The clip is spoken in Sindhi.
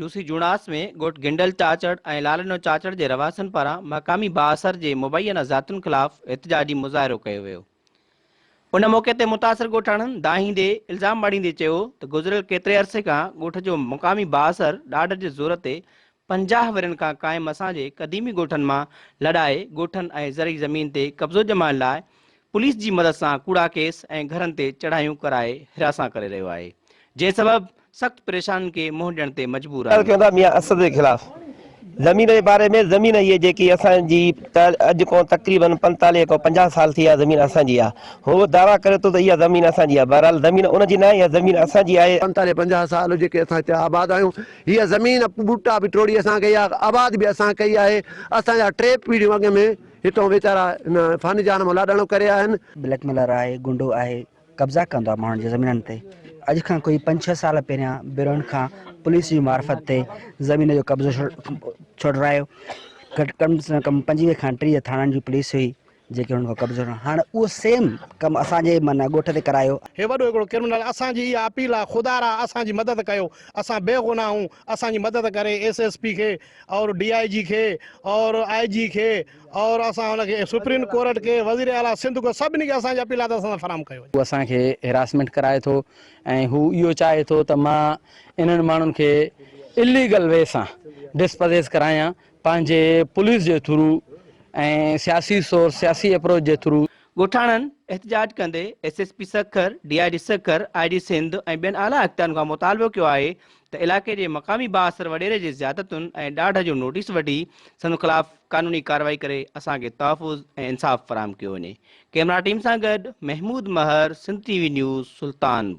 يوسي جوڻاس ۾ ڳوٺ گنڊل چاچڙ ۽ لالڏنو چاچڙ جي رهواسين پاران مقامي بااثر جي مبينا زيادتين خلاف احتجاجي مظاهرو ڪيو ويو. ان موقعي تي متاثر ڳوٺاڻن دانهيندي الزام مڙهيندي چيو ته گذريل ڪيتري عرصي کان ڳوٺ جو مقامي بااثر ڏاڍ جي زور تي 50 ورهين کان قائم اسان جي قديمي ڳوٺن مان لڏائي ڳوٺن ۽ زرعي زمين تي قبضو ڄمائڻ لاء پوليس جي مدد سان ڪوڙا ڪيس ۽ گهرن تي چڙهايون ڪرائي هراسان ڪري رهيو آهي جنهن سبب سخت پريشانين کي منهن ڏيڻ تي مجبور ڳالهه آهيون. ڪيون ٿا ميان اسد جي خلاف زمين جي باري ۾ زمين هيء جيڪي اسان جي ته اڄ کان تقريبن 45 کان 50 سال ٿي ويا زمين اسان جي آهي هو دعويٰ ڪري ٿو ته اها زمين اسان جي آهي بهرحال زمين ان جي ناهي اها زمين اسان جي آهي. 45 50 سال جيڪي اسان هتي آباد آهيون هيء زمين ٻوٽا به ٽوڙي اسان ڪئي آهي آباد به اسان ڪئي آهي اسان جا ٽي پيڙهيون اڳ ۾ هتان ويچارا هن فاني جهان مان لاڏاڻو ڪري آيا آهن. بليڪ ميلر آهي گنڊو آهي قبضا ڪندو آهي ماڻهن جي زمينن تي اڄ کان ڪوئي پنج ڇهه سال پهريان بروهين کان پوليس جي معرفت تي زمين جو قبضو ڇوڙرايو گهٽ ڪم سان ڪم 25 کان 30 ٿاڻن جي پوليس هئي جيڪي انهن کان قبضو هاڻ اهو سيم ڪم اسان جي معنيٰ ڳوٺ تي ڪرايو. هي وڏو هڪڙو ڪرمنل اسان جي اها اپيل آ خدا را اسان جي مدد ڪيو اسان بي گناھ آهون اسان جي مدد ڪري ايس ايس پي کي اور ڊي I جي کي اور آء جي کي اور اسان ان کي سپريم ڪورٽ کي وزير اعليٰ سنڌ کي سڀني کي اسان جي اپيل آهي ته اسان سان فراهم ڪيو وڃي. هو اسان کي هراسمينٽ ڪرائي ٿو ۽ هو اهو چاهي ٿو ته مان انهن ماڻهن کي اليگل وي سان ڊسپزيس ڪرايان پنهنجي پوليس جي ٿرو ۽ سياسي سورس سياسي اپروچ جي ٿرو. ڳوٺاڻن احتجاج ڪندي S S P Sukkur, D I G Sukkur, I G Sindh ۽ ٻين اعليٰ اختيارين کان مطالبو ڪيو آهي ته علائقي جي مقامي بااثر وڏيري جي زيادتين ۽ ڏاڍ جو نوٽيس وٺي سندن خلاف قانوني ڪارروائي ڪري اسان کي تحفظ ۽ انصاف فراهم ڪيو وڃي. ڪئميرا ٽيم سان گڏ Mahmood Mehar, Sindh T V news, Sultan.